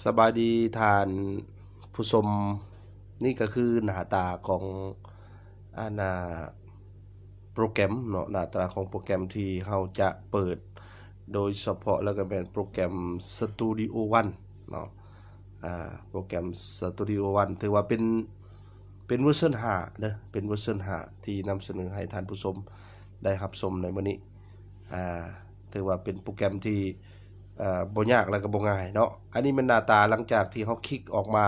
ສະບາຍດີທ່ານຜູ້ຊົມ, ນີ້ກໍຄືໜ້າຕາຂອງ ອັນນ່າ ໂປຣແກຣມເນາະ, ໜ້າຕາຂອງໂປຣແກຣມທີ່ເຮົາຈະເປີດ ໂດຍສະເພາະແລ້ວກໍແມ່ນໂປຣແກຣມ Studio One ເນາະ. ອາ ໂປຣແກຣມ Studio One ຖືວ່າເປັນ ເປັນເວີຊັນຫ້າເດີ, ເປັນເວີຊັນຫ້າທີ່ນຳສະເໜີໃຫ້ທ່ານຜູ້ຊົມໄດ້ຮັບຊົມໃນມື້ນີ້. ອາ ຖືວ່າເປັນໂປຣແກຣມທີ່ ເອີ ບໍ່ຍາກ ແລະກໍບໍ່ງ່າຍເນາະ. ອັນນີ້ແມ່ນໜ້າຕາຫຼັງຈາກທີ່ເຮົາຄລິກອອກມາ,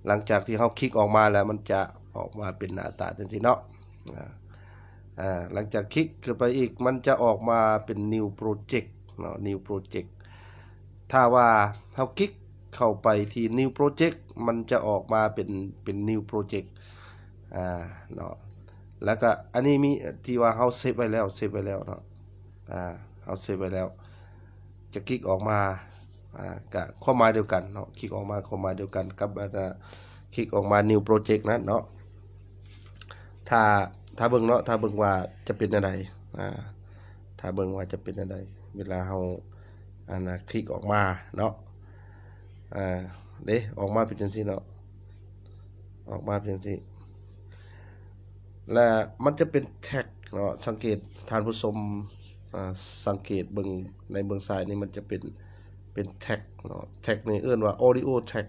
ຫຼັງຈາກທີ່ເຮົາຄລິກອອກມາແລ້ວ ມັນຈະອອກມາເປັນໜ້າຕາຈັ່ງຊີ້ເນາະ. ອາ ອາ ຫຼັງຈາກຄລິກຂຶ້ນໄປອີກ ມັນຈະອອກມາເປັນ New Project ເນາະ, New Project. ຖ້າວ່າເຮົາຄລິກເຂົ້າໄປທີ່ New Project ມັນຈະອອກມາເປັນ ເປັນ New Project ອາ ເນາະ. ແລ້ວກໍອັນນີ້ມີທີ່ວ່າເຮົາເຊບໄວ້ແລ້ວ, ເຊບໄວ້ແລ້ວເນາະ. ອາ ເຮົາເຊບໄວ້ແລ້ວ ຈະຄລິກອອກມາ ອາ ກະຄວາມໝາຍດຽວກັນເນາະ, ຄລິກອອກມາຄວາມໝາຍດຽວກັນກັບ ອາ ຄລິກອອກມາ New Project ນັ້ນເນາະ. ຖ້າ ຖ້າເບິ່ງເນາະ, ຖ້າເບິ່ງວ່າຈະເປັນແນວໃດ, ອາ ຖ້າເບິ່ງວ່າຈະເປັນແນວໃດ ເວລາເຮົາ ອັນນ່າ ຄລິກອອກມາເນາະ. ອາ ເດ້ ອອກມາເປັນຈັ່ງຊີ້ເນາະ, ອອກມາເປັນຈັ່ງຊີ້. ແລະມັນຈະເປັນແທັກເນາະ, ສັງເກດທ່ານຜູ້ຊົມ ອາ ສັງເກດເບິ່ງໃນເບື້ອງຊ້າຍນີ້ ມັນຈະເປັນ ເປັນແທັກເນາະ. ແທັກນີ້ເອີ້ນວ່າ Audio Tag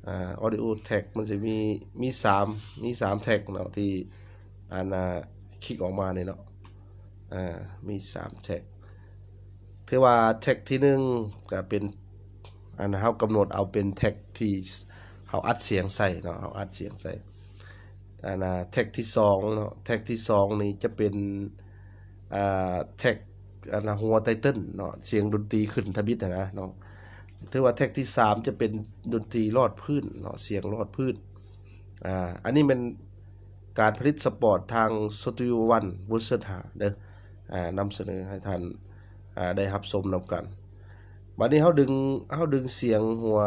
ອາ Audio Tag ມັນຊິມີ ມີສາມ ມີສາມແທັກເນາະ ທີ່ ອັນນ່າ ຄລິກອອກມານີ້ເນາະ. ອາ ມີສາມແທັກ ຖືວ່າແທັກທີໜຶ່ງກໍເປັນ ອັນເຮົາກຳນົດເອົາເປັນແທັກທີ່ເຮົາອັດສຽງໃສ່ເນາະ, ເຮົາອັດສຽງໃສ່. ອັນນ່າ ແທັກທີສອງເນາະ, ແທັກທີສອງນີ້ຈະເປັນ ອ່າ ແທັກ ອັນນ່າ ຫົວໄຕເຕິນເນາະ, ສຽງດົນຕີຂຶ້ນທຳອິດຫັ້ນນະເນາະ. ຖືວ່າແທັກທີສາມຈະເປັນດົນຕີລອດພື້ນເນາະ, ສຽງລອດພື້ນ. ອາ ອັນນີ້ແມ່ນການຜະລິດສະປອດທາງ Studio One ເວີຊັນຫ້າເດີ, ອາ ນຳສະເໜີໃຫ້ທ່ານ ອາ ໄດ້ຮັບຊົມນຳກັນ. ບາດນີ້ເຮົາດຶງ ເຮົາດຶງສຽງຫົວ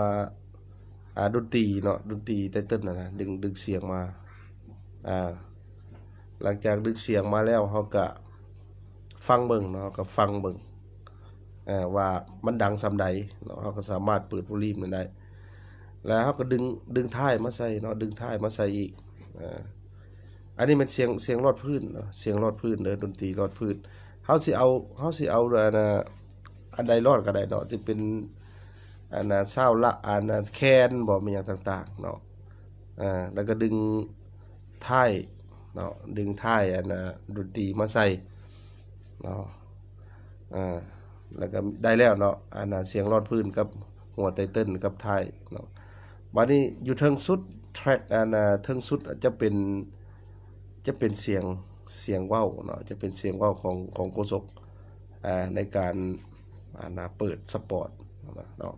ອາ ດົນຕີເນາະ, ດົນຕີໄຕເຕິນຫັ້ນນະ, ດຶງ ດຶງສຽງມາ ອາ ຫຼັງຈາກດຶງສຽງມາແລ້ວ ເຮົາກະຟັງເບິ່ງເນາະ, ເຮົາກະຟັງເບິ່ງ ເອີ ວ່າມັນດັງສ່ຳໃດເນາະ, ເຮົາກໍສາມາດເປີດໂວລີມນັ້ນໄດ້. ແລ້ວເຮົາກໍດຶງ ດຶງທ້າຍມາໃສ່ເນາະ, ດຶງທ້າຍມາໃສ່ອີກ. ເອີ ອັນນີ້ແມ່ນສຽງ ສຽງລອດພື້ນເນາະ, ສຽງລອດພື້ນເດີ, ດົນຕີລອດພື້ນ. ເຮົາຊິເອົາ ເຮົາຊິເອົາ ອັນນ່າ ອັນໃດລອດກໍໄດ້ເນາະ, ຊິເປັນ ອັນນ່າ ຊາວລະ ອັນນ່າ ແຄນບໍ ແມ່ນຫຍັງຕ່າງໆເນາະ. ອາ ແລ້ວກໍດຶງທ້າຍເນາະ, ດຶງທ້າຍ ອັນນ່າ ດົນຕີມາໃສ່ເນາະ. ອາ ແລ້ວກໍໄດ້ແລ້ວເນາະ, ອັນນ່າ ສຽງລອດພື້ນກັບຫົວໄຕເຕິນກັບທ້າຍເນາະ. ບາດນີ້ຢູ່ເທິງສຸດແທຣັກ ອັນນ່າ ເທິງສຸດຈະເປັນ ຈະເປັນສຽງ ສຽງເວົ້າເນາະ, ຈະເປັນສຽງເວົ້າຂອງ ຂອງໂຄສົກ ອາ ໃນການ ອັນນ່າ ເປີດສະປອດເນາະ.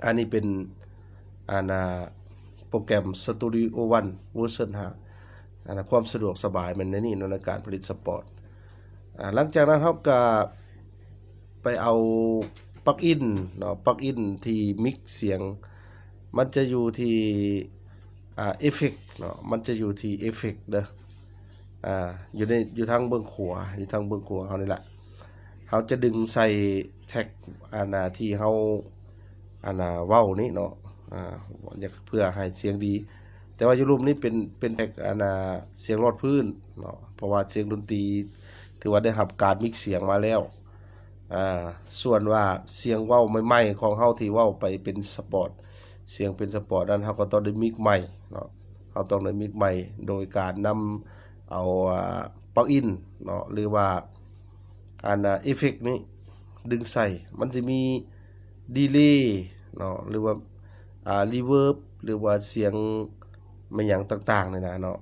ອັນນີ້ເປັນ ອັນນ່າ ໂປຣແກຣມ Studio One ເວີຊັນຫ້າ ອັນນ່າ ຄວາມສະດວກສະບາຍແມ່ນໃນນີ້ເນາະ ໃນການຜະລິດສະປອດ. ອາ ຫຼັງຈາກນັ້ນເຮົາກະໄປເອົາປັກອິນເນາະ, ປັກອິນທີ່ມິກສຽງ ມັນຈະຢູ່ທີ່ ອາ ເອເຟັກເນາະ, ມັນຈະຢູ່ທີ່ເອເຟັກເດີ. ອາ ຢູ່ໃນ ຢູ່ທາງເບື້ອງຂວາ ຢູ່ທາງເບື້ອງຂວາເຮົານີ້ລະ, ເຮົາຈະດຶງໃສ່ແທັກ ອັນນ່າ ທີ່ເຮົາ ອັນນ່າ ເວົ້ານີ້ເນາະ, ອາ ຢາກ ເພື່ອໃຫ້ສຽງດີ. ແຕ່ວ່າຢູ່ລຸ່ມນີ້ເປັນ ເປັນແທັກ ອັນນ່າ ສຽງລອດພື້ນເນາະ, ເພາະວ່າສຽງດົນຕີຖືວ່າໄດ້ຮັບການມິກສຽງມາແລ້ວ. ອາ ສ່ວນວ່າສຽງເວົ້າໃໝ່ໆຂອງເຮົາທີ່ເວົ້າໄປເປັນສະປອດ ສຽງເປັນສະປອດນັ້ນ ເຮົາກໍຕ້ອງໄດ້ມິກໃໝ່ເນາະ, ເຮົາຕ້ອງໄດ້ມິກໃໝ່ໂດຍການນຳເອົາ ອາ ປັກອິນເນາະ ຫຼືວ່າ ອັນ ອາ ເອເຟັກນີ້ດຶງໃສ່. ມັນຊິມີດີເລເນາະ ຫຼືວ່າ ອາ ຣີເວີບ ຫຼືວ່າສຽງແມ່ນຫຍັງຕ່າງໆນີ້ນະເນາະ,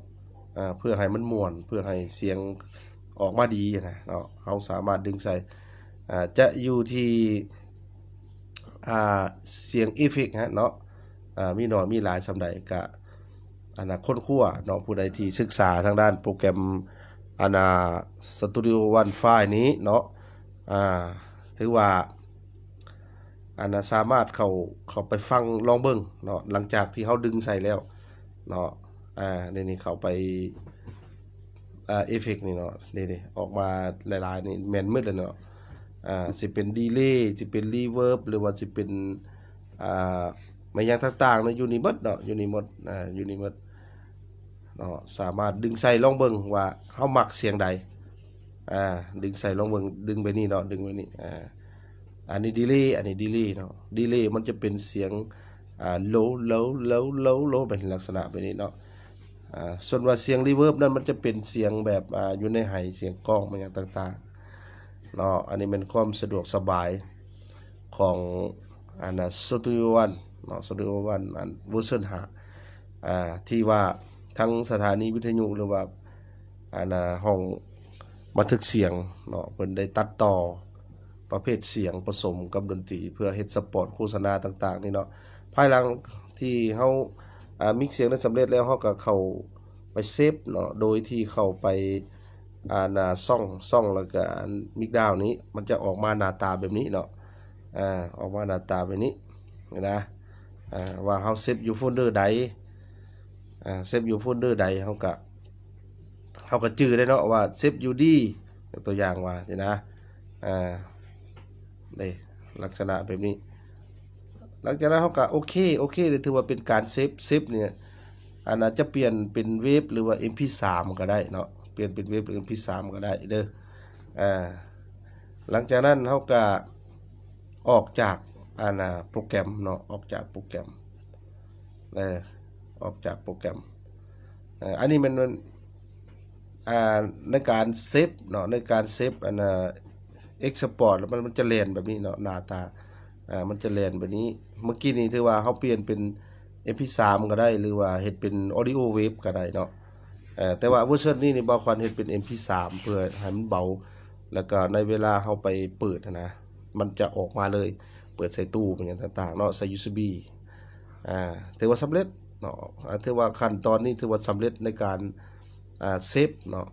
ອາ ເພື່ອໃຫ້ມັນມ່ວນ ເພື່ອໃຫ້ສຽງອອກມາດີນະເນາະ, ເຮົາສາມາດດຶງໃສ່ ອາ ຈະຢູ່ທີ່ ອາ ສຽງເອເຟັກຫັ້ນເນາະ, ອາ ມີໜ້ອຍມີຫຼາຍສ່ຳໃດກະ ອັນນ່າ ຄົ້ນຄວ້າເນາະ, ຜູ້ໃດທີ່ສຶກສາທາງດ້ານໂປຣແກຣມ ອັນນ່າ Studio One File ນີ້ເນາະ, ອາ ຖືວ່າ ອັນນ່າ ສາມາດເຂົ້າ ເຂົ້າໄປຟັງລອງເບິ່ງເນາະ, ຫຼັງຈາກທີ່ເຮົາດຶງໃສ່ແລ້ວເນາະ. ອາ ນີ້ ນີ້ເຂົ້າໄປ ອາ ເອເຟັກນີ້ເນາະ, ນີ້ ນີ້ອອກມາຫຼາຍໆນີ້ແມ່ນໝົດເລີຍເນາະ, ອາ ຊິເປັນດີເລ ຊິເປັນຣີເວີບ ຫຼືວ່າຊິເປັນ ອ່າ ແມ່ນຫຍັງຕ່າງໆເນາະ ຢູ່ນີ້ໝົດເນາະ ຢູ່ນີ້ໝົດ ອ່າ ຢູ່ນີ້ໝົດເນາະ. ສາມາດດຶງໃສ່ລອງເບິ່ງວ່າເຮົາມັກສຽງໃດ ອ່າ ດຶງໃສ່ລອງເບິ່ງ ດຶງໄປນີ້ເນາະ ດຶງໄປນີ້ ອ່າ ອັນນີ້ດີເລ ອັນນີ້ດີເລເນາະ ດີເລມັນຈະເປັນສຽງ ອ່າ ໂລ ໂລ ໂລ ໂລ ໂລ ເປັນລັກສະນະແບບນີ້ເນາະ. ອ່າ ສ່ວນວ່າສຽງຣີເວີບນັ້ນ ມັນຈະເປັນສຽງແບບ ອ່າ ຢູ່ໃນໄຫ ສຽງກ້ອງ ແມ່ນຫຍັງຕ່າງໆເນາະ. ອັນນີ້ແມ່ນຄວາມສະດວກສະບາຍຂອງ ອັນນ່າ ສະຕູດິໂອວັນເນາະ ສະຕູດິໂອວັນ ອັນເວີຊັນຫ້າ ອ່າ ທີ່ວ່າທາງສະຖານີວິທະຍຸ ຫຼືວ່າ ອັນນ່າ ຫ້ອງບັນທຶກສຽງເນາະ ເພິ່ນໄດ້ຕັດຕໍ່ປະເພດສຽງປະສົມກັບດົນຕີ ເພື່ອເຮັດສະປອດໂຄສະນາຕ່າງໆນີ້ເນາະ. ພາຍຫຼັງທີ່ເຮົາ ອ່າ ມິກສຽງໄດ້ສຳເລັດແລ້ວ ເຮົາກໍເຂົ້າໄປເຊບເນາະ ໂດຍທີ່ເຂົ້າໄປ ອັນນ່າ ຊ່ອງ ຊ່ອງ ແລ້ວກໍອັນມິກດາວນີ້ ມັນຈະອອກມາໜ້າຕາແບບນີ້ເນາະ ອ່າ ອອກມາໜ້າຕາແບບນີ້ນະ ອ່າ ວ່າເຮົາເຊບຢູ່ໂຟນເດີໃດ ອ່າ ເຊບຢູ່ໂຟນເດີໃດ ເຮົາກໍ ເຮົາກໍຈື່ໄດ້ເນາະວ່າເຊບຢູ່ດີ ຍົກຕົວຢ່າງວ່າຊີ້ນະ ອ່າ ເດ້ ລັກສະນະແບບນີ້. ຫຼັງຈາກນັ້ນເຮົາກໍໂອເຄ ໂອເຄ ຖືວ່າເປັນການເຊບ ເຊບນີ້ ອັນນ່າ ຈະປ່ຽນເປັນເວບ ຫຼືວ່າເອັມພີສາມກໍໄດ້ເນາະ ປ່ຽນເປັນເວບ ຫຼືເອັມພີສາມກໍໄດ້ເດີ. ອ່າ ຫຼັງຈາກນັ້ນເຮົາກໍອອກຈາກ ອັນນ່າ ໂປຣແກຣມເນາະ ອອກຈາກໂປຣແກຣມ ເອີ ອອກຈາກໂປຣແກຣມ ເອີ ອັນນີ້ແມ່ນ ອ່າ ໃນການເຊບເນາະ ໃນການເຊບ ອັນນ່າ ເອັກສະປອດ ແລ້ວມັນ ມັນຈະແລ່ນແບບນີ້ເນາະ ໜ້າຕາ ອ່າ ມັນຈະແລ່ນແບບນີ້. ເມື່ອກີ້ນີ້ຖືວ່າເຮົາປ່ຽນເປັນເອັມພີສາມກໍໄດ້ ຫຼືວ່າເຮັດເປັນອອດິໂອເວບກໍໄດ້ເນາະ ເອີ ແຕ່ວ່າເວີຊັນນີ້ນີ້ ບ່າວຂວັນເຮັດເປັນເອັມພີສາມ ເພື່ອໃຫ້ມັນເບົາ ແລ້ວກໍໃນເວລາເຮົາໄປເປີດຫັ້ນນະ ມັນຈະອອກມາເລີຍ ເປີດໃສ່ຕູ້ ແມ່ນຫຍັງຕ່າງໆເນາະ ໃສ່ຢູເອັສບີ ອ່າ ຖືວ່າສຳເລັດເນາະ ອ່າ ຖືວ່າຂັ້ນຕອນນີ້ຖືວ່າສຳເລັດໃນການ ອ່າ ເຊບເນາະ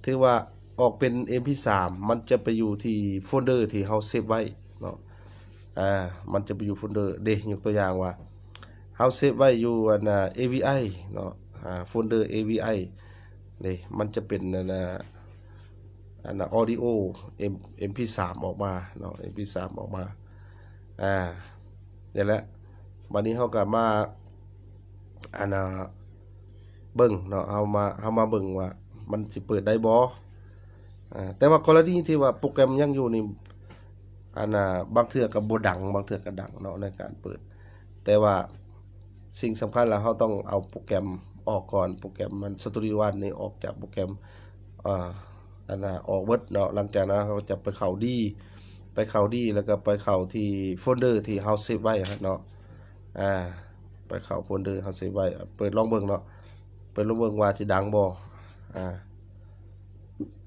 ຖືວ່າອອກເປັນເອັມພີສາມ ມັນຈະໄປຢູ່ທີ່ໂຟນເດີທີ່ເຮົາເຊບໄວ້ເນາະ ອ່າ ມັນຈະໄປຢູ່ໂຟນເດີ ເດ້ ຍົກຕົວຢ່າງວ່າ ເຮົາເຊບໄວ້ຢູ່ ອັນນ່າ ເອວີໄອ ເນາະ ອ່າ ໂຟນເດີເອວີໄອ ເດ້ ມັນຈະເປັນ ອັນນ່າ ອັນນ່າ ອອດິໂອ ເອັມ ເອັມພີສາມ ອອກມາເນາະ ເອັມພີສາມ ອອກມາ ອ່າ ນີ້ແຫຼະ. ບັດນີ້ເຮົາກໍມາ ອັນນ່າ ເບິ່ງເນາະ ເຮົາມາ ເຮົາມາເບິ່ງວ່າມັນຊິເປີດໄດ້ບໍ່ ອ່າ ແຕ່ວ່າກໍລະນີທີ່ວ່າໂປຣແກຣມຍັງຢູ່ນີ້ ອັນນ່າ ບາງເທື່ອກໍບໍ່ດັງ ບາງເທື່ອກໍດັງເນາະ ໃນການເປີດ ແຕ່ວ່າສິ່ງສຳຄັນລະ ເຮົາຕ້ອງເອົາໂປຣແກຣມອອກກ່ອນ ໂປຣແກຣມມັນ ສະຕູດິໂອວັນນີ້ ອອກຈາກໂປຣແກຣມ ອ່າ ອັນນ່າ ອອກເບິດເນາະ. ຫຼັງຈາກນັ້ນເຮົາຈະໄປເຂົ້າດີ ໄປເຂົ້າດີ ແລ້ວກໍໄປເຂົ້າທີ່ໂຟນເດີທີ່ເຮົາເຊບໄວ້ຫັ້ນເນາະ ອ່າ ໄປເຂົ້າໂຟນເດີເຮົາເຊບໄວ້ ເປີດລອງເບິ່ງເນາະ ເປີດລອງເບິ່ງວ່າຊິດັງບໍ່ ອ່າ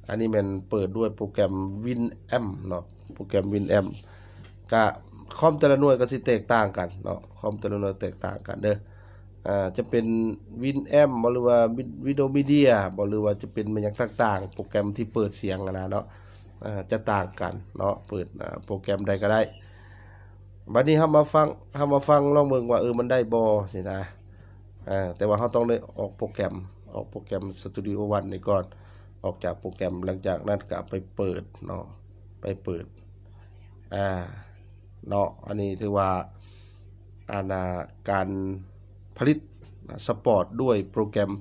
ອັນນີ້ແມ່ນເປີດດ້ວຍໂປຣແກຣມວິນແອມເນາະ ໂປຣແກຣມວິນແອມ ກະຄອມແຕ່ລະໜ່ວຍກໍຊິແຕກຕ່າງກັນເນາະ ຄອມແຕ່ລະໜ່ວຍແຕກຕ່າງກັນເດີ ອ່າ ຈະເປັນວິນແອມບໍ່ ຫຼືວ່າວິນ ວິນໂດມີເດຍບໍ່ ຫຼືວ່າຈະເປັນແມ່ນຫຍັງຕ່າງໆ ໂປຣແກຣມທີ່ເປີດສຽງຫັ້ນນະເນາະ ອ່າ ຈະຕ່າງກັນເນາະ ເປີດ ອ່າ ໂປຣແກຣມໃດກໍໄດ້. ບັດນີ້ເຮົາມາຟັງ ເຮົາມາຟັງລອງເບິ່ງວ່າ ເອີ ມັນໄດ້ບໍ່ຊີ້ນະ ອ່າ ແຕ່ວ່າເຮົາຕ້ອງໄດ້ອອກໂປຣແກຣມ ອອກໂປຣແກຣມສະຕູດິໂອວັນນີ້ກ່ອນ ອອກຈາກໂປຣແກຣມ ຫຼັງຈາກນັ້ນກໍເອົາໄປເປີດເນາະ ໄປເປີດ ອ່າ ເນາະ ອັນນີ້ຖືວ່າ ອັນນ່າ ການຜະລິດສະປອດດ້ວຍໂປຣແກຣມ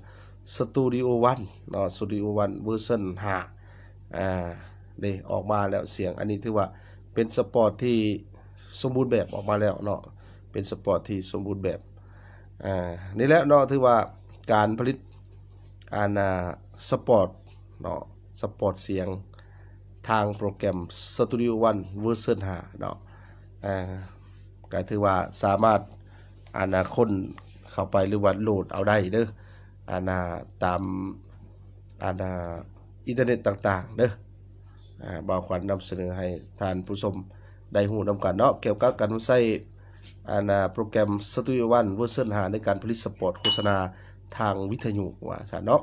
ສະຕູດິໂອວັນເນາະ ສະຕູດິໂອວັນເວີຊັນຫ້າ ອ່າ ເດ້ ອອກມາແລ້ວສຽງ ອັນນີ້ຖືວ່າເປັນສະປອດທີ່ສົມບູນແບບອອກມາແລ້ວເນາະ ເປັນສະປອດທີ່ສົມບູນແບບ ອ່າ ນີ້ແຫຼະເນາະ ຖືວ່າການຜະລິດ ອັນນ່າ ສະປອດເນາະ ສະປອດສຽງທາງໂປຣແກຣມສະຕູດິໂອວັນເວີຊັນຫ້າເນາະ ອ່າ ກໍຖືວ່າສາມາດ ອັນນ່າ ຄົ້ນເຂົ້າໄປ ຫຼືວ່າໂຫຼດເອົາໄດ້ເດີ ອັນນ່າ ຕາມ ອັນນ່າ ອິນເຕີເນັດຕ່າງໆເດີ ອ່າ ບ່າວຂວັນນຳສະເໜີໃຫ້ທ່ານຜູ້ຊົມໄດ້ຮູ້ນຳກັນເນາະ ກ່ຽວກັບການນຳໃຊ້ ອັນນ່າ ໂປຣແກຣມສະຕູດິໂອວັນເວີຊັນຫ້າ ໃນການຜະລິດສະປອດໂຄສະນາທາງວິທະຍຸ ວ່າຊັ້ນເນາະ.